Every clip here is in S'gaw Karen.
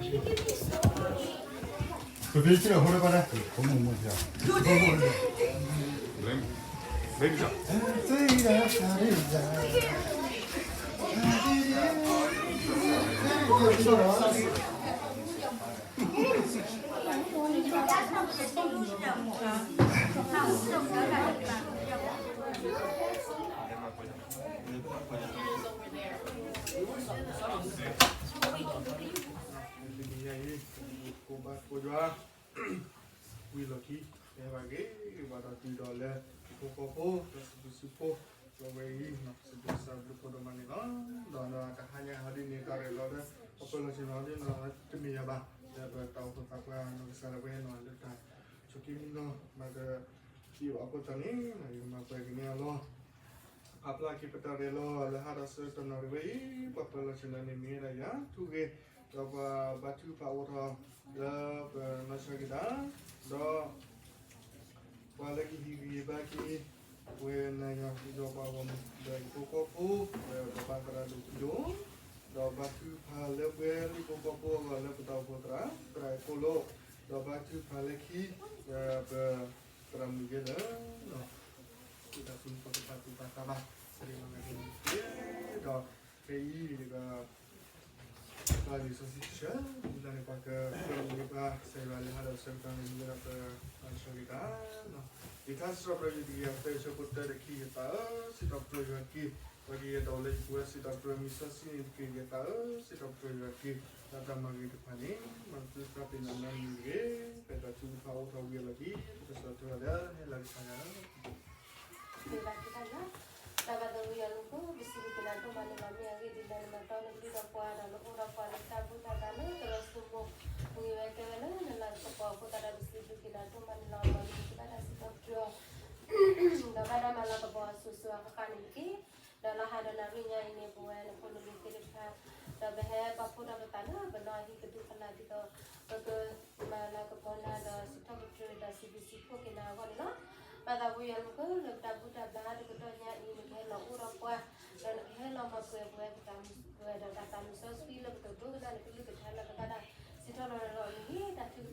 ပဘ့ၣ်ဆ့ၣ်အဃိတဘၣ်ဒၣ် တနံၤညါအံၤ ပကကိးဘါသကိးယွၤ ဝံၤလီၢ်ခံ ပဟဲဘၣ်ဂ့ၤဂ့ၤဘၣ်ဒီးတုၤဒီးလၢ ဟံၣ်ဖိဃီဖိ ဒီးစံးဘျုးစံးဖှိၣ် ဒီးဝဲအံၤ စံးဘျုးစံးဖှိၣ်ဒိၣ်မးန့ၣ်လီၤ. ဒီးတဟါညါဟီဒ်န့ၣ် တၢ်ရဲၣ်လီၤဒီး ပပၢလီၤဆ့ၣ်နီၤဒ်န့ၣ် တမ့ၢ်ယၤဘၣ် လၢပတၢ်အိၣ်ဖှိၣ်သးပှၢ်နီၢ်ကစၢ်ဒၣ်ဝဲနီၤ လၢတၢ်ဆိးက့မံနီၤ မၤဒီး ဒ်အံၤအဃိသတးန့ၣ် ယကမၤပှဲၤကန့ၢ်အီၤလီၤ. ဖးဖျါက့ၤပတၢ်ရဲၣ်လီၤ လၢဟါဒီးဆၢကတီၢ်နၣ်ရံၣ်ဝဲအံၤ ပှၤပၢလီၤဆ့ၣ်နီၤန့ၣ် မ့ၢ်ဝဲဒၣ်ယၤ ထူဂ့ၤ ဒီးပှၤဘါထုကဖၣ်အိၣ်ထီၣ် လၢပနီၢ်ဆၢက့ၤတၢ် ဒီး ပှၤလၢကဟ့ၣ်ဂံၢ်ဟ့ၣ်ဘါက့ၤ ပဝဲနၤယၤ ယွၤပှၤဂီၢ်မုၢ် ဒီးဟံၣ်ဖိဃီဖိ ပှၤဘါသရၣ်ဒိၣ်ဖံးဒိၣ် ဒီးဘါထုကဖၣ်လၢပှဲၤလၢဟံၣ်ဖိဃီဖိအဂီၢ် လၢပတၢ်အိၣ်ဖှိၣ်သရၣ် သရၣ်အခိၣ်လိ ဒီးဘါထုကဖၣ်လၢခံ ပသရၣ်မုၣ်ယဲလၢ တၢ်သူၣ်ပာ်သးဘၣ် စံးမၤကဲန့ၣ်တက့ၢ်. ဒီးဖဲအံၤ ယက ပှၤလံာ်စီဆှံတဆၢ ဒ်လဲၣ်န့ၣ် ပှၤကပၢလီၤန့ၣ် ပှၤကစၢ်ယွၤလၢဟါဒီးဆၢကတီၢ်န့ၣ် မ့ၢ်ဝဲဒၣ်ပနီၢ်ဆၢက့ၤတၢ် ယထါစံးထီၣ်ပတြၢၤယုၢ်တကယၤသၢဆၢဖိတၢ ဒီးခံ ယသးဧၢ, စံးထီၣ်ပတြၢၤယွၤတက့ၢ်. ပှၤကယဲၢ်တၢ်အိၣ်လၢယပူၤဝဲ စံးထီၣ်ပတြၢၤမုၢ်စီဆှံန့ၣ်တက့ၢ်. ယသးဧၢ, စံးထီၣ်ပတြၢၤယွၤတက့ၢ်. လၢတၢ်မၤဂ့ၤတဖၣ်န့ၣ် မၤသးပ့ၤနီၣ်နၤန့ၣ်တဂ့ၤ. ဖဲတၢ်ထုကဖၣ်အိၣ်ထီၣ်ဝံၤအလီၢ်ခံ ပကစၢ်ထၢၣ်လၢဟဲလီၤကဖၣ်ယၤ တၢ်ဘါထုကဖၣ်လီၤ. တၢ်ဘါသးဝံယွၤလၢမူခိၣ် ပစံးဘျုးက့ၤနၤဒိၣ်မးန့ၣ်လီၤ. မ့ၢ်အဂ့ၢ်ဒ်လဲၣ် နမၤတီနကလုၢ်ဒီးပှၤဒီးနအိၣ်ဒီးပှၤလၢတၢ်ဘူၣ်တၢ်ဘါလၢ တရၢစိမိၤ မ့ၢ်ဂ့ၤဝဲကဲဝဲလၢနလၤကပီၤအဃိသတးဒီး ပစံးဘျုးက့ၤနၤဒိၣ်မးန့ၣ်လီၤ. မ်နကဘၣ်တၢ်စံးထီၣ်ပတြၢၤ ဒီးဘၣ်တၢ်မၤလၤကပီၤအစိၤစိၤအဃၣ်ဃၣ်န့ၣ်တက့ၢ်. ဒီးလၢဟါဒီးနၣ်ရံၣ်ညါအံၤန့ၣ် ပဝဲနဖိနလံၤသ့ၣ်တဖၣ် ဒီးပဟဲပာ်ဖှိၣ်ထီၣ်ပသးလၢပနီၢ်ဟံၣ်ကဒုကလးဒ်သိး ပကမၤလၤကပီၤနၤဒီးစံးထီၣ်ပတြၢၤဒီးစံးဘျုးစံးဖှိၣ်က့ၤနၤအဂီၢ်န့ၣ်လီၤ. ဘါသးဝံယွၤလၢမူခိၣ် လၢပတၢ်ဘူၣ်တၢ်ဘါတကတီၢ်ညါအံၤ နကဟဲလီၤအိၣ်ဒီးပှၤ ဒီးနကဟဲလီၤမၤပှဲၤပဝဲပတၢ်မုၢ်ပှဲၤဒီးတၢ်သးမုၢ်စီဆှံလၢပကဒိကနၣ်နကလုၢ်ကထါလၢ ပဘၣ်တၢ်စံးထီၣ်လီၤဒီးမ့ၢ်ဂ့ၤ တၢ်ထုကဖၣ်မ့ၢ်ဂ့ၤ ဒီးတၢ်ထု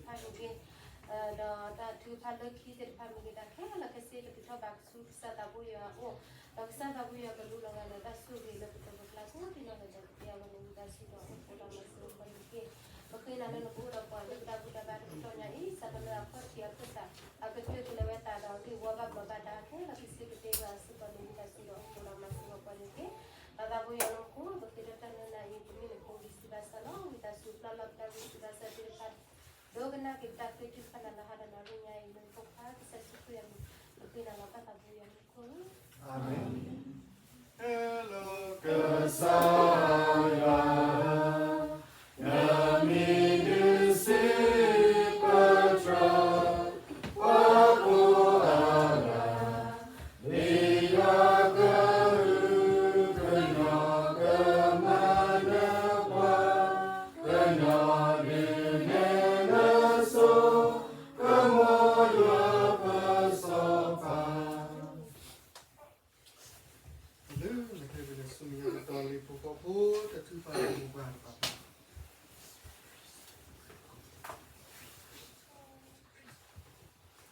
ကဖၣ်လၢခံသ့ၣ်တဖၣ်မ့ၢ်ဂ့ၤ တၢ်ခဲလၢာ်ခဲဆ့ကထုးထီၣ်ဘၣ်ဆူကစၢ်သးဘိယွၤအအိၣ် ဒီးကစၢ်သးဘိယွၤကလူလီၤဂာ်ဒီးတၢ်ဆိၣ်ဂ့ၤလၢပတၢ်ပူၤဖျဲးအဂီၢ်န့ၣ် ဝံသးစူၤဒီးအိၣ်ဖှိၣ်ဒီးမၤစၢၤပှၤန့ၣ်တက့ၢ်. ပဃ့နၤလၢနကအိၣ်ဒီးပှၤလၢပတၢ်ဘူၣ်တၢ်ဘါတကတီၢ်ညါအံၤ စးထီၣ်လၢအခီၣ်ထံးအခီၣ်ဆၣ် အကတၢၢ်ကလဲၤဝဲသးဒီးဂ့ၢ်ဝီဘၣ်ဘျီးဘၣ်ဒါခဲလၢာ်ခဲဆ့ကသ့ဝဲအစုပူၤန့ၣ် ဝံသးစူၤဒီးအိၣ်ဖှိၣ်ဒီးမၤစၢၤပှၤန့ၣ်တက့ၢ်. ဘါသးဘိယွၤလၢမူခိၣ် ပဃ့ဒီးတၢ်နၢနၤအံၤ ပမ့ၢ်နဖိဂံၢ်စၢ်ဘါစၢ်လီၤ. ဝံသးစူၤပျၢ်လီၤပတၢ်ဂံၢ်စၢ်ဘါစၢ်သ့ၣ်တဖၣ် ဒိကနၣ်က့ၤပတၢ်ဃ့ထုကဖၣ်နၤလၢဟါဒီးနၣ်ရံၣ်ညါအံၤ လၢနဖိခွါကစၢ်ယ့ၣ်ၡူးခရံာ်အမံၤ ပဃ့နၤလီၤ ဘါသးဘိယွၤလၢမူခိၣ်. အၤမ့ၣ်. ဟဲလီၤကစၢ်ယွၤဧၢ, နမံၤဒုးစံးပတြၢၤ ပှၤကိးဂၤဒဲး, မ့ၢ်ယွၤကဟုကညီၢ်ကမၤနၢၤပှၤ, ကညီဒုးနဲၣ်နစိၤ, ကမိၣ်ယွၤပစီၤပၤ လၢနဟဲက့ၤလၢဆူမဲာ်ညါကတီၢ်လံ ဖိဃီဖိ တၢ်ထုကဖၣ်လၢမူပှၤတဖၣ် အဃိ ယဖိခွါ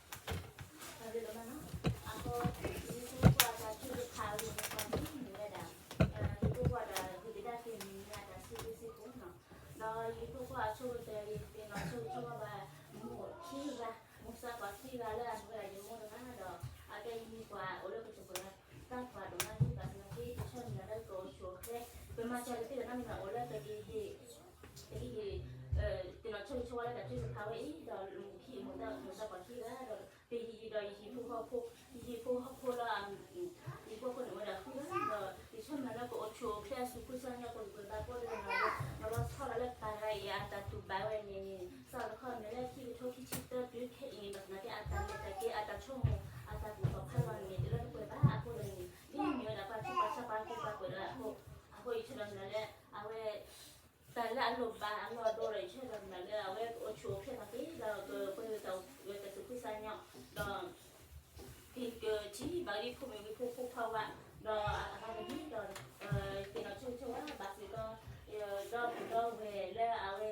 တၢ်ထုကဖၣ်အဂ့ၢ်န့ၣ် ပှၤမ့ၢ်မ့ၢ်ဝဲဒၣ် ယဖိခွါဒီး ယကဒၣ်က့ၤမ့ၢ်ညါတၢ်စံးဘျုးစံးဖှိၣ်နီၤ, ဒီးယဖိခွါအဆိကတၢၢ် ယသ့ၣ်နီၣ်ဆိကမိၣ်ဘၣ် မိၢ်ခံဂၤ, မိၢ်သးပှၢ်ခံဂၤလၢအမ့ၢ်ဝဲဒၣ်ယမိၢ်တဂၤဒီး အကဲယမ့ၢ်ပှၤအိၣ်လၢကစၢၢ်ပှၤ တၢ်ပှၤဒိၣ်မးလံ ဘၣ်ဆၣ်သနာ်က့ ယဆီၣ်မံၤလၢကအိၣ်ဆူၣ်အိၣ်ချ့ ပမၤစၢၤကသ့ၣ်ဒီးနီတမံၤဘၣ် အိၣ်လၢကက့ၤဟ့ၣ် ကဟ့ၣ် သ့ၣ်နီၣ်ဆိကမိၣ်ဝဲလၢတၢ်ထုကဖၣ်ဝဲအံၤ ဒီးမိၢ်ခံ မိၢ်သးပှၢ်ခံဂၤဒီး ပဟံၣ်ဒီးယဟံၣ်ဖိဃီဖိ ယဟံၣ်ဖိဃီဖိလၢ ယဟံၣ်ဖိဃီဖိန့ၣ်ဝဲဒၣ်ဃုဂၤဒီး ယဆီၣ်မံၤလၢကအိၣ်ဆူၣ်အိၣ်ချ့အစုပူၤစၢ်ညါ ပကပှဲၤဘၣ်ကိးဂၤဒဲး ဒီးလီၤဆီဒၣ်လၢပတၢ်ဂၤအံၤအတၢ်တူၢ်ဘၣ်ဝဲန့ၣ်န့ၣ် စးထီၣ်တခီမ့ၢ်လၢခံကထိခံဆံသၢတုၤခဲအံၤန့ၣ် ဘၣ်ဆၣ်သနာ်က့ အတၢ်လဲၤတၢ်က့ၤ အတၢ်ဆိကမိၣ် အတၢ်ကူၣ်ထီၣ်ဖးလီၤန့ၣ် တုၤလၢပှဲၤဘၣ်အဃိဒီးန့ၣ် ဒ်မ့ၢ်ဝဲဒၣ်ပှၤထူးပှၤတီၤပှၤဆါပှၤဖိပှၤကွဲးဒီးအဃိ အဃိယဆီၣ်မံၤလၢ အဝဲ တၢ်လၢအလိၣ်ဘၣ်အလီၢ်အဒိဒီး ယဆၢမံၤလၢအဝဲကအိၣ်ဆူၣ်အိၣ်ချ့ဘၣ်က့ၤ ဒီးကပှဲၤဝဲတၢ်စုၤခုစၢ်ညါ ဒီး ကထံၣ်ဘၣ်ဒ်ဖိမုၣ်ဖိဖိခွါဝဲ ဒီးအဂၤတမံၤဒီး သ့ၣ်နီၣ်ဆိကမိၣ်ဝဲဘၣ်စ့ၢ်ကီး ဒီပုၢ်ဒီဝဲၢ်လၢအဝဲ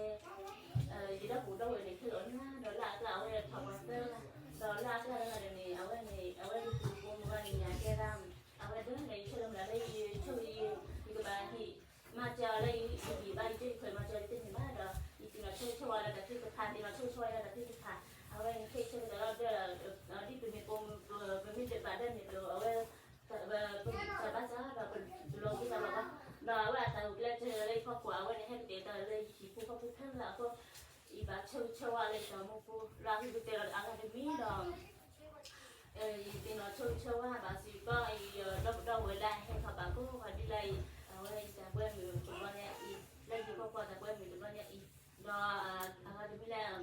ပှၤအဝဲန့ၣ်ဟဲကတဲာ်ကတီၤလၢယဟံၣ်ဖိဃီဖိခဲလၢာ်အဃိ, ယဘၣ်ဆၢဂ့ၤဆၢဝါလၢယတၢ်အိၣ်မူပူၤ လၢအဂ့ၤကတၢၢ်ဒီးအဂၤတမံၤဒီး ယသ့ၣ်နီၣ်ဆိၣ်ဂ့ၤဆၢဝါဘၣ်စ့ၢ်ကီး ယဒီပုၢ်ဒီဝဲၢ်လၢအဟဲထီၣ်ဘၣ်ကိးဂၤဒဲးလၢအံၤ, အဝဲယတၢ်ကွဲမုာ်တဘျီညါအံၤ, လၢယဟံၣ်ဖိဃီဖိတၢ်ကွဲမုာ်တဘျီညါအံၤ, ဒီးအဂၤတမံၤလၢ အံၤ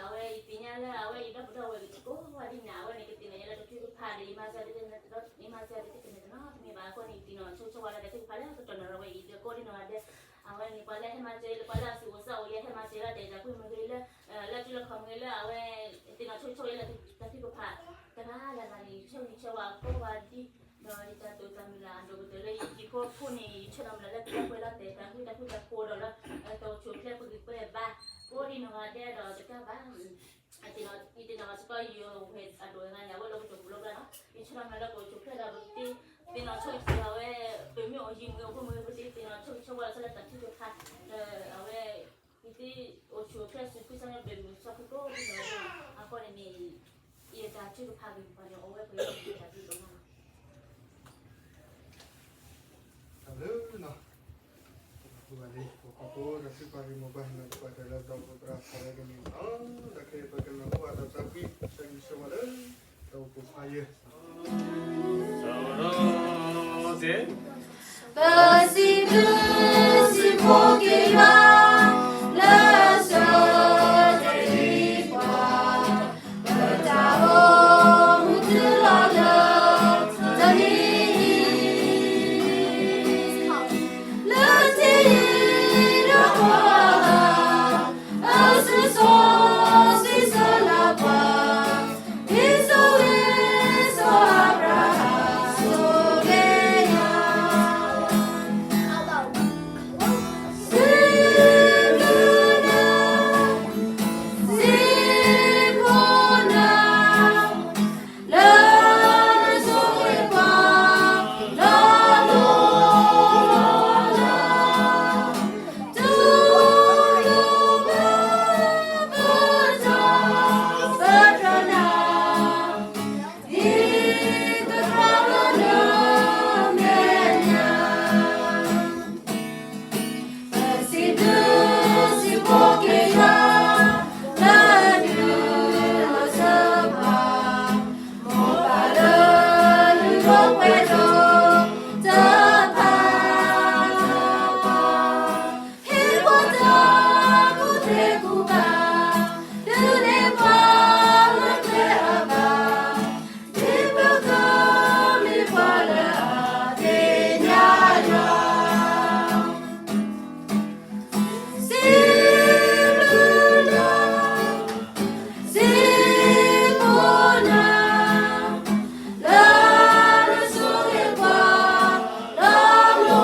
အဝဲယသ့ၣ်ညါလၢအဝဲယဒီပုၢ်ဒီဝဲၢ်ကိးဂၤဒဲးန့ၣ် အဝဲန့ၣ်ကသ့ၣ်နီၣ်ယၤလၢတၢ်ထုကဖၣ်ဒီး ယမၤစၢၤတသ့ ယမၤစၢၤတသ့ကန့ၣ်တနီတမံၤဘၣ်အဃိန့ၣ် ယသ့ၣ်နီၣ်ဆိၣ်ဂ့ၤဆၢဝါလၢတၢ်ထုကဖၣ်လၢကတီၢ်နီၣ်ရဝဲအံၤဒီးကိးဒံနီၢ်ဂၤဒဲး, အဝဲန့ၣ် ပှၤလၢဟဲမၤစၢၤလၢပှၤလၢအသူၣ်အိၣ်သးအိၣ် ယဟဲမၤစၢၤလၢတၢ်အဲၣ်တၢ်ကွံမ့ၢ်ဂ့ၤလၢ လၢစုလၢခီၣ်မ့ၢ်ဂ့ၤလၢအဝဲ သ့ၣ်နီၣ်ဆိၣ်ဂ့ၤဆၢဝါလၢတၢ်ထုကဖၣ် တဂၤလၢ်လၢ်န့ၣ် ယဆၢဂ့ၤဆၢဝါကိးဂၤဒဲး, ဒီးယတၢ်တိာ်တၢ်မုၢ်လၢ်အဒိၣ်ကတၢၢ်လၢယဟံၣ်ဖိဃီဖိန့ၣ် ယဆၢမုၢ်လၢ်လၢကလၢပှဲၤလီၤတဲာ်တၢ်ဃူတၢ်ဖိးဒီးလၢ တၢ်အိၣ်ဆူၣ်အိၣ်ချ့ပဂံၢ်ပဘါ ကိးဒံနီၢ်ဂၤဒဲးဒီးတကးဘၣ် ယသ့ၣ်နီၣ်စ့ၢ်ကီးယဝဲၢ်အဒိၣ်အဂၤန့ၣ် အဝဲလၢပတၢ်ပူၤလီၤဘျီလီၤ, ယဆၢမုၢ်လၢ်လၢကအိၣ်ဆူၣ်အိၣ်ချ့ဒီးပကသ့ၣ်နီၣ်ဆိၣ်ဂ့ၤဆၢဝါဝဲ ပမ့ၢ်အိၣ်ယံၤမ့ၢ်အိၣ်ဖိမ့ၢ်ဂ့ၤ ပသ့ၣ်နီၣ်ဆိၣ်ဂ့ၤဆၢဝါလၢလၢတၢ်ထုကဖၣ် အဝဲ ပသ့ၣ်အိၣ်ဆူၣ်အိၣ်ချ့ဆူၣ်ဖုစၢ်န့ၣ် ဘၣ်မုာ်စီဖုကိးဒံနီၢ်ဂၤဒဲး, အဃိန့ၣ်န့ၣ် ယတၢ်ထုကဖၣ်ဂ့ၢ်ပှၤန့ၣ် အိၣ်ဝဲပှဲၤလီၤတၢ်ဘျုးဒိၣ်မးလီၤ. တၢ်ဘျုးလီၤ. ပကပၤန့ၣ် ပကပၤဖိတၢ်ထုကဖၣ်ဂ့ၢ်မိၢ်ပှၢ်န့ၣ် ပှၤတၢ်လၢဒီးပသရၣ်ဖးလၢကန့ၣ်လီၤ. ဒီးခဲအံၤပကနၢ်ဟူအတၢ်သးကွံ ဆၢဂ့ၤဆၢဝါလၢ တၢ်အိၣ်ဖှိၣ်ဖးယံၤ ပစံးဘျုးစံးဖှိၣ်က့ၤယွၤ လၢအစိၤတဟံးပှၤ ပတၢ်အိၣ်မူတုၤလီၤလၢတနံၤအံၤ လၢတယံာ်တဘီလၢ် အစုစီဆှံဆၢလၢပှၤ ဒ်သိးဝဲစီၤအၤဘြၤဟၣ်ဆိၣ်ဂ့ၤယၤ စံးဘျုးနၤ စံးဘျုးနၤ လၢနဆိၣ်ဂ့ၤပှၤ လီၤလီၤလီၤလီၤ တူၢ်လိာ်ဘၣ် ပတၢ်ပတြၢၤနၤ ဒ်ကကြၢးလၢနမဲာ်ညါ ပစံးဘျုးစံးဖှိၣ်က့ၤယွၤ လၢအဒုးအိၣ်ဆၢပှၤ မိၢ်ပၢ်လၢလုၢ်ဒိၣ်ပှ့ၤဒိၣ်တဖၣ် ဟ့ၣ်ပှၤတၢ်ကူၣ်သ့ကူၣ်ဘၣ် ဒုးနဲၣ်ပှၤလၢကျဲအဘၣ် ဒ်ပကမ့ၢ်ပှၤလၢအသ့ၣ်ညါယွၤ စံးဘျုးနၤ စံးဘျုးနၤ လၢနဆိၣ်ဂ့ၤပှၤ လီၤလီၤ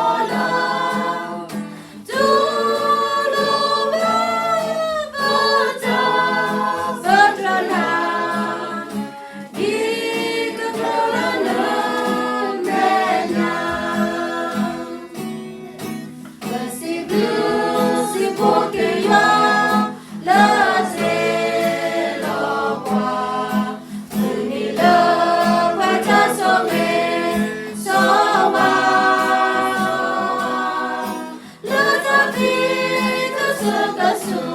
လီၤလီၤ တူၢ်လိာ်ဘၣ် ပတၢ်ပတြၢၤနၤ ဒ်ကကြၢးလၢနမဲာ်ညါ ပစံးဘျုးစံးဖှိၣ်က့ၤယွၤ လၢအစ့ၢ်လီၤပှၤ မုၢ်နံၤလၢပှဲၤတၢ်ဆိၣ်ဂ့ၤဆိၣ်ဝါ လၢတၢ်သံကစၢၢ်ကဆူး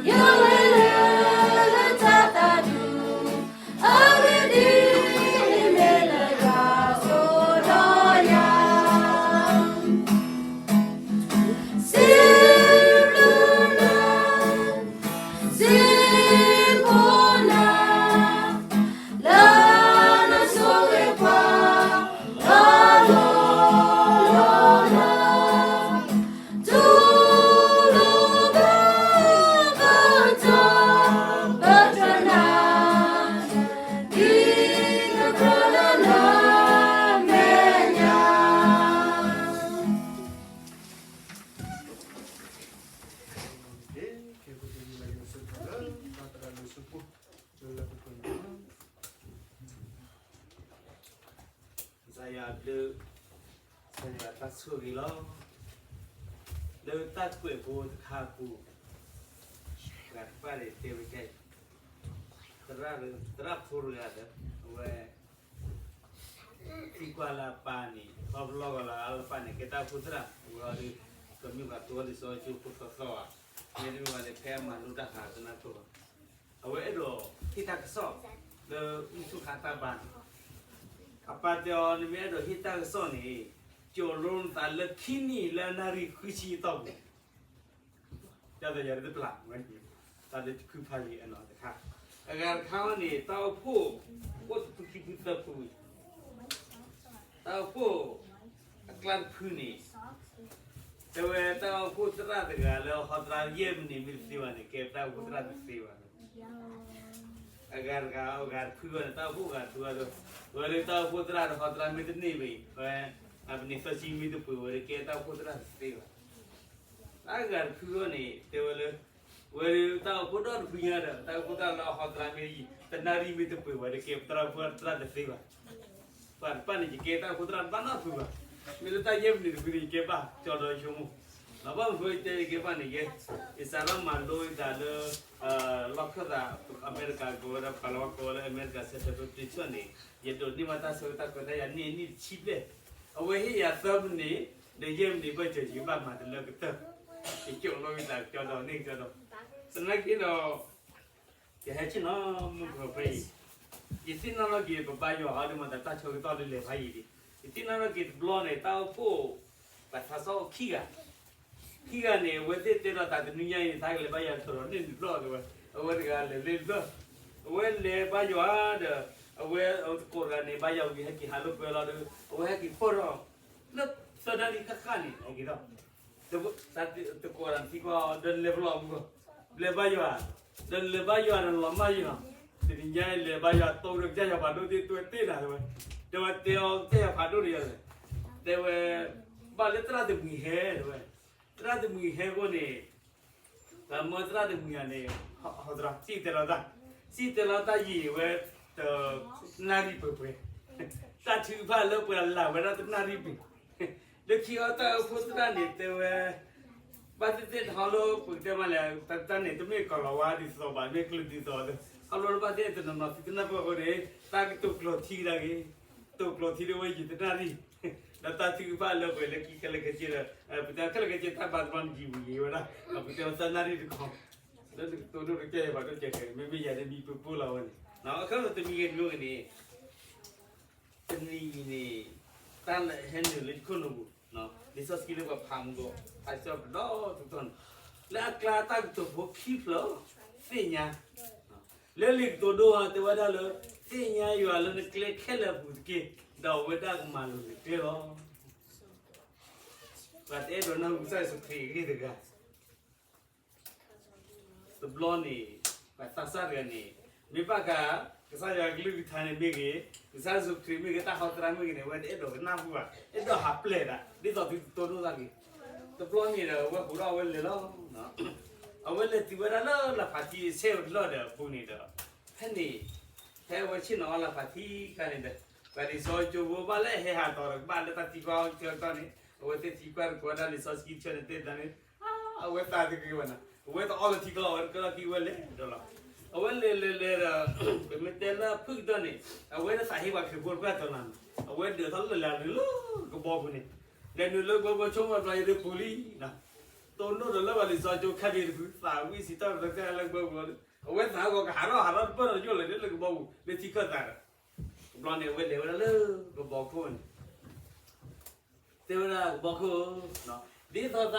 ယိာ်လဲၤလၢလၢတၢ်သးဒူ အဂ့ၢ်ဒ်အံၤ မ့ၢ်လၢယွၤဆိၣ်ဒီးယၤ စံးဘျုးနၤ စံးဘျုးနၤ လၢနဆိၣ်ဂ့ၤပှၤ လီၤလီၤလီၤလီၤ တူၢ်လိာ်ဘၣ် ပတၢ်ပတြၢၤနၤ ဒ်ကကြၢးလၢနမဲာ်ညါ ကဲ ပကယူၤလၢယွၤစ့ၢ်ကီးလၢ ဘၣ်သရၣ်လၢစုပူၤ လၢလၢပှဲၤပှဲၤန့ၣ်လီၤ. ကစၢ်ယွၤအဘျုး ကစၢ်ယွၤအတၢ်ဆိၣ်ဂ့ၤလီၤ. လၢတၢ်ကွဲးဖိတခါအပူၤ ပှၤတဖၣ်န့ၣ်တဲဝဲဒ်အံၤ, သရၣ် သရၣ်ဖိတဂၤဒီး အဝဲ သံကွၢ်လၢအပၢ်န့ၣ် ခီဖျိလီၤဂီၤလၢအပၢ်န့ၣ် ကဲတၢ်အိၣ်ဖှိၣ်သရၣ် ဝဲအီၤဒီး ကမ့ၢ်ပှၤတိၢ်အီၤလံာ်စီဆှံကၠိဖိသီသီဧါ, မ့တမ့ၢ်ဘၣ်န့ၣ် ဖဲအမၤလိတၢ်ဟးတနၢ်ပၢၢ်ဘၣ်. အဝဲအဲၣ်ဒိးဟ့ၣ်တၢ်ကစီၣ် လၢမုၢ်ဆ့ၣ်ခါတၢ်ဘါန့ၣ် အပၢ်တဲအီၤ နမ့ၢ်အဲၣ်ဒိးဟ့ၣ်တၢ်ကစီၣ်န့ၣ် ကၠိလိနသးလၢခံနံၣ်လၢအနၣ်ရံၣ်ဃုဆံအတီၢ်ပူၤ တၢ်သယၤတပျၢ်ဝဲန့ၣ် တၢ်လၢတခုဖးယံၤအနီၤတခါ, အဂၤတခါဝဲန့ၣ် တၢ်အိၣ်ဖှိၣ် အိၣ်တဖုခံဖုသၢဖုဝံၤ, တၢ်အိၣ်ဖှိၣ် အကျါတဖုန့ၣ် တဲဝဲတၢ်အိၣ်ဖှိၣ်သရၣ်တဂၤလၢဟီသရၣ်ယဲၢ်မံးနံးမ့ၢ်တသ့ဘၣ်န့ၣ် ကဲတၢ်အိၣ်ဖှိၣ်သရၣ်တသ့ဘၣ်. အဂၤတဂၤ အဂၤတဖုဝဲန့ၣ် တၢ်အိၣ်ဖှိၣ်ဂၤတဖုဝဲဒီး ဝဲလၢတၢ်အိၣ်ဖှိၣ်သရၣ်ဒီးဟီသရၣ်မ့ၢ်တန့ၢ်ဘၣ်အံၤ ဝဲ အပနံးသၢဆံမ့ၢ်တပှဲၤဝဲဒီး ကဲတၢ်အိၣ်ဖှိၣ်သရၣ်တသ့ဘၣ်. အဂၤတဖုဝဲန့ၣ် တဲဝဲလၢ ဝဲလၢတၢ်အိၣ်ဖှိၣ်ဒီတဖုညါဒီး တၢ်အိၣ်ဖှိၣ်သရၣ်လၢအဟီသရၣ်မ့ၢ်တယံာ် တနၣ်ရံၣ်မ့ၢ်တပှဲၤဝဲဒီး ကဲပသရၣ်ဖိသရၣ်တသ့ဘၣ်. ပှၤတဖၣ်န့ၣ် ယကဲတၢ်အိၣ်ဖှိၣ်သရၣ်တဘၣ်နီတဖုဘၣ်. မ့ၢ်လၢတၢ်ယဲၢ်မံးနံးတဖုန့ၣ် ယကဲဘၣ်ကၠီဒီးဆိကမိၣ်, ဘၣ်မနုၤဃိတဲယကဲဘၣ်န့ၣ် ယဲ ယစးထီၣ်မၤလိယသးလၢ လီၢ်ခၢၣ်သး အမဲရကၤကိးဝဲဒၣ် ပှၤလီၤဝဲကိးဝဲလၢအမဲရကၤ Central Baptist Church န့ၣ် ယဒိးန့ၢ်ဘၣ်တၢ်ဆၢကတီၢ်ကတၢၢ်ယၤန့ၢ်အနံၣ်တဆံဘျဲၣ်, အဝဲဟ့ၣ်ယၤသၢမံးနံး ဒီးယဲၢ်မံးနံးဘၢၣ်စၢၤ ယကဘၣ်မၤတလၢကတၢၢ်, ယကၠိးလီၤဝံသးကၠီဒီးန့ၢ်ကၠီဒီး, သနာ်က့ဒီး ယဟဲဆ့ၣ်နီၤမုၢ်ကီၢ်ဖဲအံၤ, ယသ့ၣ်နီၣ်ထီၣ်က့ၤ ပဘါယွၤဟီဒ်မၤသး တၢ်ဆၢကတီၢ်လၢလဲၤဖးယံာ်ဒံး, ယသ့ၣ်နီၣ်ထီၣ်က့ၤတဘျီန့ၣ် တၢ်အိၣ်ဖှိၣ် ပှၤသးစၢ်အိၣ်ခံဂၤ, ခံဂၤန့ၣ် အဝဲသ့ၣ်တဲဒီးသးတနွံညါအံၤ သးကလဲၤဘါယွၤတတီၤန့ၣ်တဘျီတဲဝဲ, အဝဲတဂၤလဲၤလၢတဘျီ, အဝဲလဲၤဘါယွၤဒီး အဝဲတကိးတဂၤန့ၣ် ဘါယွၤဝံၤဟဲက့ၤဟးလိာ်ကွဲလီၤဒီး အဝဲဟဲက့ၤဖီၣ်ထီၣ် လၢသၢနၣ်ရံၣ်ဃၣ်ဃၣ်န့ၣ် ဟဲက့ၤထီၣ် တကိးတဂၤသံကွၢ်အီၤ ဒီးနလဲၤပလီၢ်မူ, လဲၤဘါယွၤ, ဒီးနလဲၤဘါယွၤဒီးနလီၤမၢ်ယွၤ, တနံၤညါအံၤလဲၤဘါယွၤတိၢ်ဒီးကစၢ်ယွၤဖးဒိၣ်သ့ၣ်တွဲတ့ၢ်နၤတဲဝဲ, တဲဝဲတဲအီၤကစၢ်ယွၤဖးဒိၣ်ဒီးယၤလဲၣ်, တဲဝဲ ဘၣ်လၢသရၣ်တမှံၤဟဲတဲဝဲ, သရၣ်တမှံၤဟဲအဃိန့ၣ် ပှၤမၢသရၣ်တမှံၤဧါန့ၣ် ဟီသရၣ်စံၣ်တဲၤလီၤတၢ်, စံၣ်တဲၤလီၤတၢ်ယံာ်ဝဲ တနၣ်ရံၣ်ပှဲၤပှဲၤ, တၢ်ထုကဖၣ်လၢပှၤလၢ်ဝဲဒၣ်တနၣ်ရံၣ်ပှဲၤ, လၢခံအီၤတၢ်အိၣ်ဖှိၣ်သရၣ်န့ၣ်တဲဝဲ, ဘၣ်သ့ၣ်သ့ၣ်တဟီလိပကတဲမးလဲၣ်, တၢ်န့ၣ်တမ့ၢ်ကီၤလၤဝါဒ်သိးဘၣ် မ့ၢ်ကျုးဒ်သိးဒီး ဟီလိလၢဘၣ်သ့ၣ်သ့ၣ်တနီၤနီၤသံတနၢ်ပၢၢ်အဃိန့ၣ် တၢ်ကတိၤကျိာ်ထံကဒါက့ၤ, တိၤကျိာ်ထံဒီးဝဲယံာ်တနၣ်ရံၣ် ဒီးတၢ်ထုကဖၣ်လၢပှဲၤလၢခံခဲလၢာ်ခဲဆ့ဒီး ပတဲခဲလၢာ်ခဲဆ့တၢ်ဘါတဘျီန့ၣ်ယံာ်ဝံၤယံာ်ဝဲဒၣ်, ပတဲဝဲသၢနၣ်ရံၣ်တခီ, လၢနကတိၤဒိၣ်တကဲဘၣ်ဒိၣ်ကဲခဲ မ့မ့ၢ်ယၤတမံၤပပှိၢ်လီၤဝဲန့ၣ်, အခီပညီတမံၤဂ့ၤတမံၤဂ့ၤန့ၣ် တနံၤအံၤန့ၣ် တၢ်ဟဲနုာ်လၢယခိၣ်နူာ်ပူၤ, လံာ်စီဆှံလၢပှၤဖးမူဒီး ဖးကၠီပဒီတကတီၢ်န့ၣ်, လၢအကျါတၢ်ကတိၤဖိခံဖျၢၣ် သ့ၣ်ညါ, လၢလံာ်ကတိၤဒိဧါ တဲဝဲဒၣ်လၢ သ့ၣ်ညါယွၤလၢနကျဲခဲလၢာ်အပူၤတက့ၢ်, ဒီးအဝဲဒၣ်ကမၤလိၤနကျဲလီၤ. ပှၤတအဲၣ်ဒိးနၢ်ဟူကစၢ်ယ့ၣ်ၡူးခရံာ်အဂ့ၢ်တဂၤ တဘျီန့ၣ် ပှၤသးစၢ်တဂၤန့ၣ် မ့ၢ်ဘၣ်ဃး ကစၢ်ယွၤကလုၢ်ကထါန့ၣ်မ့ၢ်ဂ့ၤ, ကစၢ်ယ့ၣ်ၡူးခရံာ်မ့ၢ်ဂ့ၤ, တၢ်ဟီသရၣ်မ့ၢ်ဂ့ၤန့ၣ် အဝဲတအဲၣ်ဒိးကနၢ်ဟူဘၣ်, အဲၣ်ဒိးဟးပျဲၢ်ဒၣ် ဒ်သိးသုတတိၢ်နီၣ်တၢ်ဂ့ၤ, တဘျီန့ၣ်ဒီး အဝဲဟူးထီၣ်အဝဲလဲၤလီၤ. အဝဲလဲၤတုၤဝဲဒၣ်လၢလၢ်ဖးထံဆဲးဝဲလီၢ်ဒီးအပူၤန့ၣ်ဒီး ဖဲန့ၣ် ဖဲအဝဲဆ့ၣ်နီၤအီၤလၢ်ဖးထံခါန့ၣ်ဒီး ပှၤလံာ်စီဆှံကၠိဖိဘၣ်လၢအဟဲဟးတီၤဒီး ကဘၣ်လၢတၢ်သံကွၢ်အီၤဆၢကတီၢ်န့ၣ် အဝဲသ့ၣ်သံကွၢ်တကိးဝဲဒၣ်လံာ်စီဆှံဆၢန့ၣ်တဲတၢ်န့ၣ် အဝဲသးတဂ့ၤဘၣ်နီၤ, အဝဲတအီၣ်လၢထံကျိလီၤ အဝဲတကဲထီၣ်ခံ အဝဲလဲၤဒီးလီၤ. အဝဲလဲၤလဲၤလဲၤဒီး ပမ့ၢ်တဲလၢအဖုၣ်ကတၢၢ်န့ၣ် အဝဲတသးဟ့ပှၤခရံာ်ဖိတဖၣ်တနီၤနီၤ, အဝဲဒၢးထီၣ်လၢလဲၤနုာ်လၢကဘီပူၤန့ၣ်, လဲၤနုာ်လၢကဘီပူၤဆိကမိၣ်တဘျီ ယဒုးပူၤလံနီၤ, တိၢ်နီၣ်ဒီးလၢပှၤလံာ်စီဆှံကၠိခါဒံးတဖု သးဝံၣ်စံးထီၣ်ပတြၢၤလၢကဘီပူၤလီၤ. အဝဲသးဂီၤကဟးထီၣ်ဟးထီၣ်တပၢၢ်ဒီးယိၣ်လဲၤလၢကဘီပူၤ လၢထံခၢၣ်သးဒီး တဘျီန့ၣ်အဝဲလဲၤဝဲဒၣ်လၢကဘီခိၣ်န့ၣ် တဲဝဲဒၣ်ကဘီ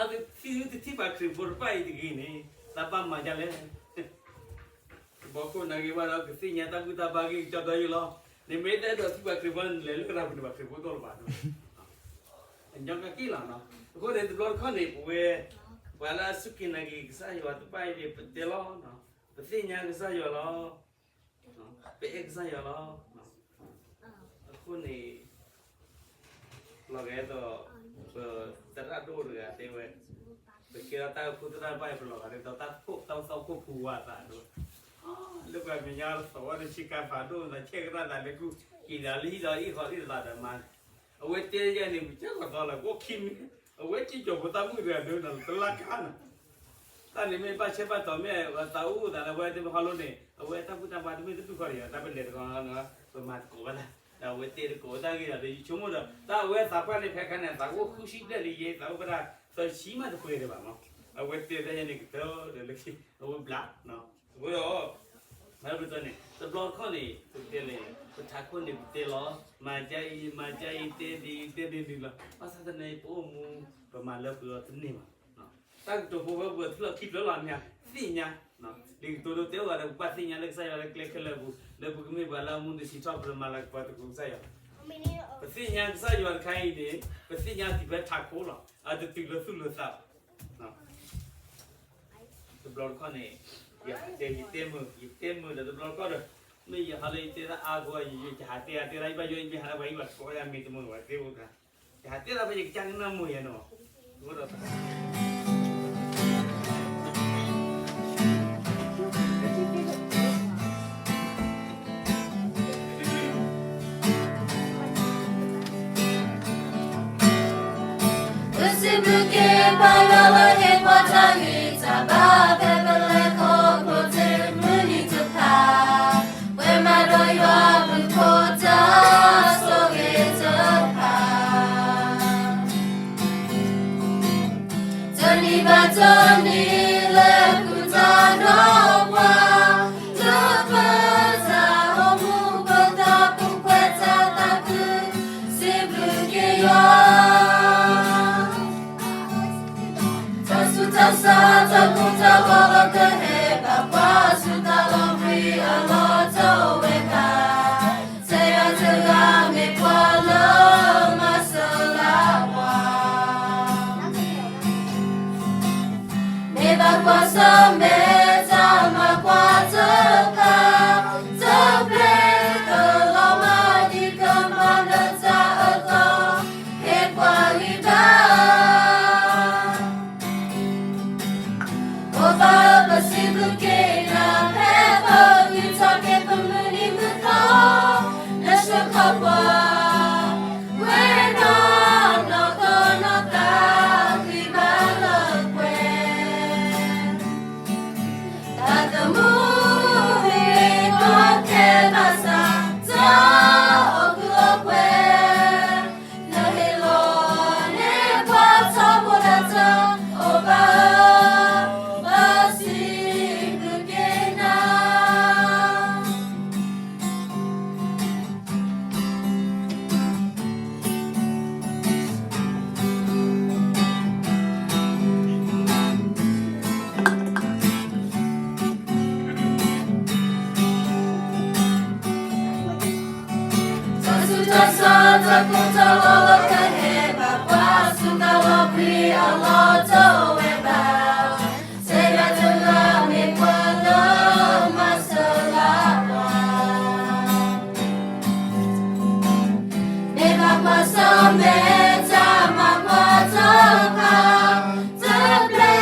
ခိၣ်, ဒ်သိးသးတထံၣ်ပှၤခရံာ်ဖိတဖၣ်အံၤတဂ့ၤန့ၣ် သးဘၣ်မၤဒ်လဲၣ်. ကဘီခိၣ်န့ၣ်ဂ့ၤဘၣ်ဒီး ကသ့ၣ်ညါတၢ်ဘူၣ်တၢ်ဘါဂ့ၢ်ကစီဒီယိာ်လီၤ. နမ့ၢ်တအဲၣ်ဒိးထံၣ်ပှၤခရံာ်ဖိန့ၣ် နလဲၤလၢကရၤပူၤန့ၣ် ပှၤခရံာ်ဖိတအိၣ်လၢၤဘၣ်. အညီကက့ၢ်လီၤနီၤ. အဃိန့ၣ် တဘျီတခီၣ်န့ၣ် ပဝဲ ပှၤလၢအစူၢ်က့ၤနာ်က့ၤကစၢ်ယွၤတဖၣ်အံၤန့ၣ် ပတဲလီၤ, ပသ့ၣ်ညါကစၢ်ယွၤလီၤ. ပအဲၣ်ကစၢ်ယွၤလီၤ. အဃိန့ၣ် လီၤဂာ်ဒ်သိး ပသရၣ်ဒိၣ်တဂၤတဲဝဲ, ပကဲထီၣ်တၢ်အိၣ်ဖှိၣ်သရၣ်တဖၣ်အံၤ ပလီၤဂာ်ဒ်သိးတၢ်အိၣ်ဖှိၣ်သီခိၣ်ဖိဝါသးဒိၣ်ဝဲ, လၢပှၤမဲာ်ညါသီၣ်ဝဲဒီးဆ့ကၤဖးဒိၣ် နဆဲးကရၣ်သးလၢကူၣ် က့ၤဒၣ်လၢဟံၣ်ဒီးအ့ၣ်ဃီအ့ၣ်သးဒီးမါန့ၣ်, အဝဲတဲယဲန့ၣ် မုၢ်ကၢ်ကသီလီၤ ကအိၣ်ခံမံၤ, အဝဲစံၣ်ကၠီၤဖိသၣ်မုၣ်တဂၤဒိၣ်နီၤ တလါကါနီၤ. တၢ်န့ၣ်မ့ၢ်ဘၣ်ဆၢဘၣ်တီၤမ့ၢ် ပှၤသးအိၣ်အိၣ်သးလၢဝဲတမ့ၢ်ဟီလိန့ၣ် အဝဲတၢ်ဘူၣ်တၢ်ဘါတမ့ၢ်တဒူၣ်ဃီဒီး တၢ်ပလဲၤတခီ ပမၤသကိးဝဲဒၣ် ဒီးအဝဲတဲတကိးတၢ်ဂ့ၢ်ဒီး ယဆိကမိၣ်ဒီး တၢ်အဝဲသးပှၢ်န့ၣ် ဖဲခါန့ၣ် သးအိၣ်ဃုဆံဘျဲၣ်လံ ယဲသးအိၣ်ဖဲဒၣ်သၢဆံမးတပှဲၤဒံးဘၣ်မး. အဝဲတဲတၢ်ယဲန့ၣ်ကတၢၢ်ဒီးလၢခံ အဝဲဘျး အဃိဒီး မ့ၢ်ပတၢ်န့ၣ် တဘျီတခီၣ်န့ၣ် ပတဲလဲၣ် ပထးခိၣ်န့ၣ်ပတဲလီၤ မၤကါအံၤ မၤကါအံၤ တဲဒ်အံၤ တဲဒ်န့ၣ်လီၤ. ဘၣ်ဆၣ်သနာ်က့ ပအိၣ်မူ ပမၤလၢပှဲၤအီၤတန့ၢ်ဘၣ်. တၢ်ကတိၤဖိဝဲပှဲၤထူလီၤခံဖျၢၣ်လီၤမ့ၢ်ဧါ သ့ၣ်ညါ လံာ်ကတိၤဒိတဲဝဲဒီး ပဘၣ်သ့ၣ်ညါလၢကစၢ်ယွၤလၢကျဲခဲလၢာ်အပူၤ လၢပကမ့ၢ်ပှၤလၢအမူဒံးဆံးထီၣ် ပမၤလၤကပီၤသကိးကစၢ်ယွၤ. ပသ့ၣ်ညါကစၢ်ယွၤတခါအံၤန့ၣ် ပသ့ၣ်ညါတုၤဖဲထးခိၣ်လီၤ. အတတုၤလၢသူၣ်လၢသးဘၣ်. တဘျီတခီၣ်န့ၣ် ယတဲ ယတဲမုာ် ယတဲမုာ်ဒီးတဘျီတခီၣ်ဒီး မ့ၢ်ယဟးလၢယတဲတၢ်အါဂီၢ် ယဟးတဲအါတဲဒၣ် ယဘၣ်ယိၣ် ယမ့ၢ်ဟးလၢပှၤဟံၣ်ပှၤဃီယမ့ၢ်တမုာ်ဘၣ်သ့ၣ်အိၣ်တဂၤ ယဟးတဲဒၣ်ဖဲယကစၢ်ကနၣ်မုာ်ယဲနီၤ. အဃိဒီး ပစံးဘျုးက့ၤပၢ်ယွၤလၢဟ့ၣ်ပှၤတၢ်ဂံၢ်တၢ်ဘါ ဖဲပလဲၤခီဖျိတ့ၢ်မုၢ်နံၤတဖၣ် ပှဲၤမးဒီးယွၤအဘျုးအဖှိၣ်တၢ်ဆိၣ်ဂ့ၤတဖၣ် တနံၤဘၣ်တနံၤလၢဃုာ်တၢ်ဒီးပှၤ လၢပတၢ်အိၣ်မူပသးပူၤခွဲးတၢ်သးခု စံးဘျုးက့ၤယွၤ တၢ်ဆူးတၢ်ဆါ တၢ်ကူတၢ်ကၤလီၤကဟဲဘၣ်ပှၤ ဆူတၢ်လီၤဘှံးအလီၢ်တအိၣ်ဝဲဘၣ်. ကစၢ်ယွၤတဂၤမ့ၢ်ပှၤလၢမၤစၢၤလၢပှၤ မ့ၢ်ဘၣ်ကွၢ်ဆၢၣ်မဲာ်တၢ်မၤကွၢ်တဖၣ် တပျဲကလီၤမၤဒံးကမၣ်လၢတၢ်အၢၣ်သီ ဟ့ၣ်ပှၤဂံၢ်ဘါ အိၣ်ဘၣ်ဧၢ ပစံးဘျုးက့ၤနၤ ဖဲပဂံၢ်ထီၣ်က့ၤပမုၢ်နံၤမုၢ်သီ နဆှၢခီပှၤ ပှဲၤဒီးနီၢ်ကီၢ်နီၢ်သးဂံၢ်ဘါလၢပှဲၤ တၢ်သမူမ့ၢ်ကီခဲဘၣ်ဆၣ် တၢ်အိၣ်ကူအိၣ်ပှဲၤ နဟ့ၣ်လီၤန့ၢ်ပှၤထီဘိလၢတၢ်အိၣ်ဘၣ်ဧၢ ပစံးဘျုးက့ၤနၤ တၢ်ဆူးတၢ်ဆါ တၢ်ကူတၢ်ကၤလီၤကဟဲဘၣ်ပှၤ ဆူတၢ်လီၤဘှံးအလီၢ်တအိၣ်ဝဲဘၣ်. ကစၢ်ယွၤတဂၤမ့ၢ်ပှၤလၢမၤစၢၤလၢပှၤ မ့ၢ်ဘၣ်ကွၢ်ဆၢၣ်မဲာ်တၢ်မၤကွၢ်တဖၣ် တပျဲ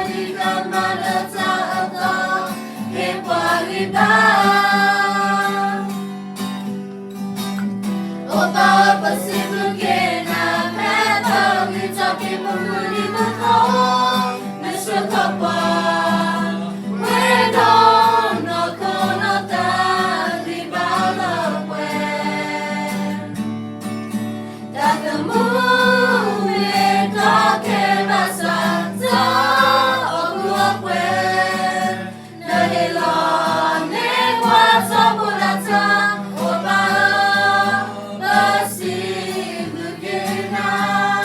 လီၤမၤဒံးကမၣ်လၢတၢ်အၢၣ်သီ ဟ့ၣ်ပှၤဂံၢ်ဘါ အိၣ်ဘၣ်ဧၢ ပစံးဘျုးက့ၤနၤ ဖဲပဂံၢ်ထီၣ်က့ၤပမုၢ်နံၤမုၢ်သီ နဆှၢခီပှၤ ပှဲၤဒီးနီၢ်ကီၢ်နီၢ်သးဂံၢ်ဘါလၢပှဲၤ တၢ်သမူမ့ၢ်ကီခဲဘၣ်ဆၣ် တၢ်အိၣ်ကူအိၣ်ပှဲၤ နဟ့ၣ်လီၤန့ၢ်ပှၤထီဘိလၢတၢ် အိၣ်ဘၣ်ဧၢ ပစံးဘျုးက့ၤနၤ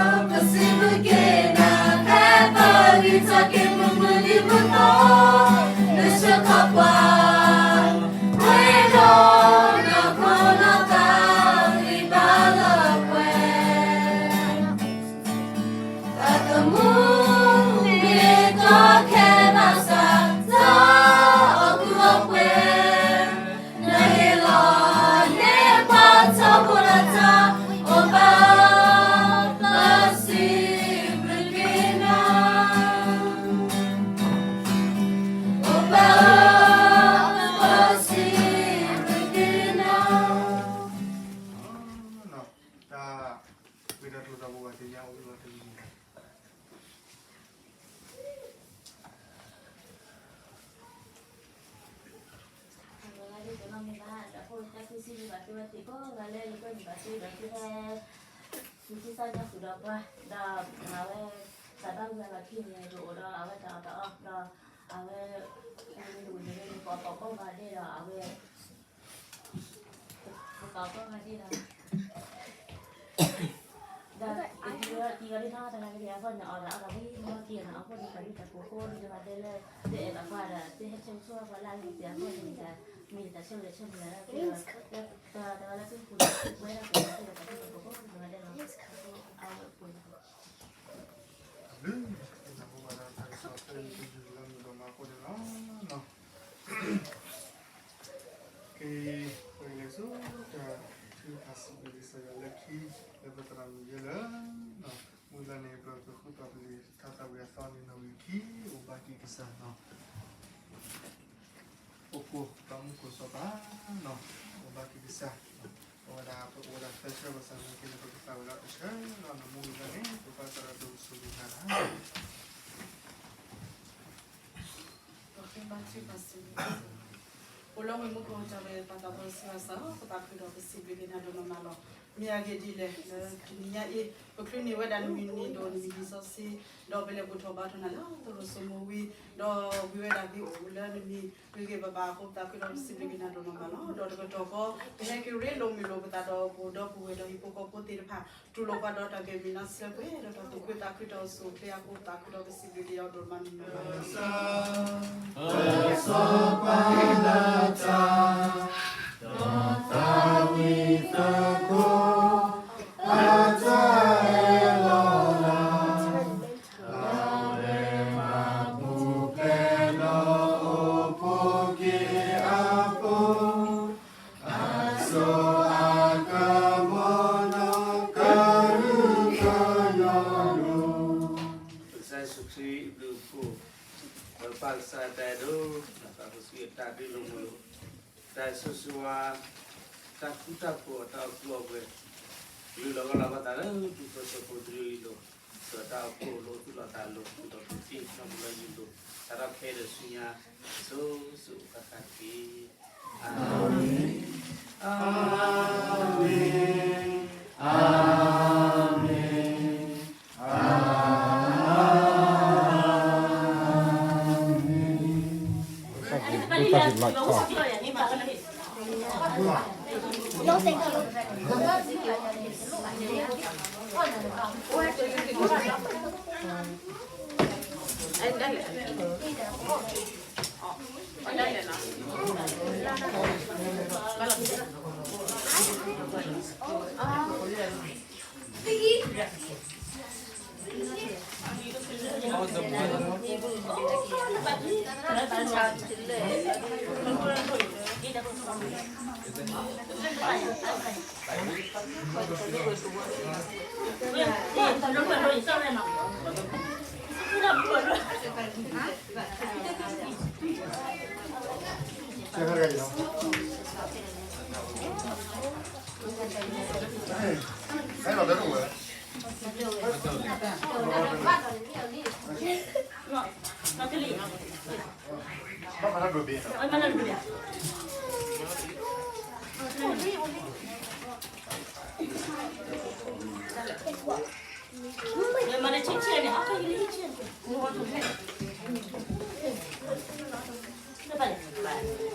ပစံးဘျုးက့ၤနၤ ဖဲပဂံၢ်ထီၣ်က့ၤပမုၢ်နံၤမုၢ်သီ နဆှၢခီပှၤ ပှဲၤဒီးနီၢ်ကီၢ်နီၢ်သးဂံၢ်ဘါလၢပှဲၤ တၢ်သမူမ့ၢ်ကီခဲဘၣ်ဆၣ် တၢ်အိၣ်ကူအိၣ်ပှဲၤ နဟ့ၣ်လီၤန့ၢ်ပှၤထီဘိလၢတၢ် အိၣ်ဘၣ်ဧၢ ပစံးဘျုးက့ၤနၤ အိၣ်ဘၣ်ဧၢ ပစံးဘျုးက့ၤနၤ တၢ်ဝံၤဒီးကျိၤသးဘိဘၣ်သ့ၣ်ညါအိၣ်လီၤတဂ့ၤ သုဝဲသ့ၣ်ကိးဂၤလၢယကွဲမုာ်ဘၣ်သုဒီးသုဟဲ သုသးညီဃုာ်ဒီးပှၤ, ဒီးအဝဲ တၢ်ဘၣ်ဝံၤအလီၢ်ခံန့ၣ် တအိၣ်ဒီးအဝဲတၢ်အီၣ်တၢ်အီ, ဒီးအဝဲ တအိၣ်န့ၣ် ပကိးဘၣ်ဒဲးဒီးအဝဲ ပကိးဘၣ်ဒဲးဒီး ဒီးတံၤဂၤဒ်နီၢ်တဂၤဂ့ၤအဃိန့ၣ် အီၣ်တၢ်အီၣ်တၢ်ဝံၤမီၢ်က့ၤနီၢ်အဃိန့ၣ် တၢ်ဘျုးတၢ်ဖှိၣ်အဃိန့ၣ် တဂၤဒဲးလၢ သုအဲၣ်ဘၣ်ပှၤဒီး သုဟဲဆၢဂ့ၤဆၢဝါပှၤလၢအဂ့ၤကတၢၢ်အဃိန့ၣ် မ့ၢ်တၢ်ဆၢဂ့ၤဆၢဝါလၢ တဂၤလၢသုပူၤဝဲဒၣ်ပူၤ တၢ်ဘျုးတၢ်ဖှိၣ်အဃိန့ၣ် တဂၤဒဲးလီၤ အဝဲပူၤ တၢ်ဘျုး ကဲ ပကလဲၤဆူတၢ်ထုကဖၣ်စံးဘျုးကစၢ်ယွၤလၢခံ လၢပသရၣ်မုၣ်ယဲလၢ မုၢ်လၢ်န့ၣ် ပကဃုပာ်ပလံးထါသးဝံၣ်အသီန့ၣ် နီၣ်ဂံၢ်ခံ အိၣ်ဘၣ်က့ၤကစၢ်နီၤ အိၣ်ဖှိၣ်ဒီးမူခိၣ်စီၤပၤနီၤ အိၣ်ဘၣ်က့ၤကစၢ် ပဝဲဒၣ် ပအိၣ်ဝဲဒၣ်သၢဆၢ ဘၣ်ဆၣ်နာ်က့န့ၣ် ပကသးဝံၣ်လီၤတဆၢလီၤ နီၢ်မူဝံၤလၢန့ၣ် ပဘၣ်သးဒီးဒိၣ်ကဆိးက့ၤနၤလီၤ ပကဘါထုကဖၣ်စံးဘျုး အိၣ်လၢမူခိၣ်တၢ်ဝဲပၢ်သးဘီစၢ်စၢ် ပသးခုဒီးပစံးဘျုးက့ၤနၤဒိၣ်နီၢ်မးလီၤ. မ့ၢ်အဂ့ၢ်ဒ်လဲၣ် လၢတနံၤညါအံၤ ပချုးန့ၢ်ဝဲဒၣ်နမံၤနံၤဒီးနမံၤလံာ်စီဆှံ ဒီးပလဲၤဘူၣ်ထီၣ်ဘါထီၣ်နၤလၢသရိာ်စိမိၤဝံၤ ဒီးဝံၤဝဲဒၣ်က့ၤအိၣ်လၢနမံၤဂ့ၤဂ့ၤဘၣ်ဘၣ်အဃိ ပသးခုဒီးပစံးဘျုးက့ၤနၤဒိၣ်နီၢ်မးလီၤ. ဒီးတကတီၢ်ဃီ ပဟဲက့ၤရ့လိာ်မုာ်လိာ်ပသးဒီးပဒီပုၢ်ဝဲၢ်ဒီးဟံၣ်ဖိဃီဖိသ့ၣ်တဖၣ် တူၢ်လိာ်ပှၤဒီးတၢ်ဂဲၤမုာ်နီၢ်ဆၢကွဲ ဒီးတၢ်သူၣ်ခုသးခုတၢ်အိၣ်ဆူၣ်အိၣ်ချ့အဃိ သးခုဒီးပစံးဘျုးက့ၤယွၤဒိၣ်မးန့ၣ်လီၤ. စီၤပၤလၢတၢ် ဒီးသးဝံၣ်သကိး အတၢ်အဲၣ်လီၤလၢ် အဝဲမၤပူၤဖျဲးဒီးအိၣ်ဖှိၣ်က့ၤအဖိ အစိအကမီၤဒီးကဟုကညီၢ်လိၤ ကစၢ်ယ့ၣ်ၡူးခရံာ်အဘျုးအဖှိၣ် ဒီးပၢ်ကစၢ်ယွၤအတၢ်အဲၣ်ဒိၣ် ဒီးသးစီဆှံအတၢ်ဒုးလိာ်မုာ်လိာ် တၢ်ဆိၣ်ဂ့ၤဆိၣ်ဝါ တၢ်ဃူတၢ်ဖိးအတၢ်အိၣ်ဖှိၣ်အပှဲၤ ကလုာ်လီၤဂီၢ်လီၤဘၣ်သးလၢဒူၣ်ဖိထၢဖိတရံးအလိၤ ဒီးတၢ်အိၣ်ဖှိၣ်လိာ်သူၣ်လီၤသးလိၤ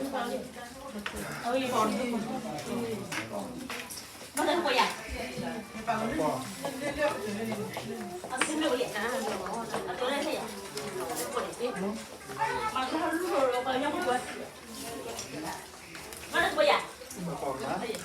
ဒီးပသံနီၢ်ပူၤလၢယံၤလိၤ တၢ်ထီၣ်ခဲအံၤဒီးဆူညါ စိၤစိၤဃၣ်ဃၣ်တက့ၢ်. အၤမ့ၣ်, အၤမ့ၣ်, အၤမ့ၣ်, အၤမ့ၣ်.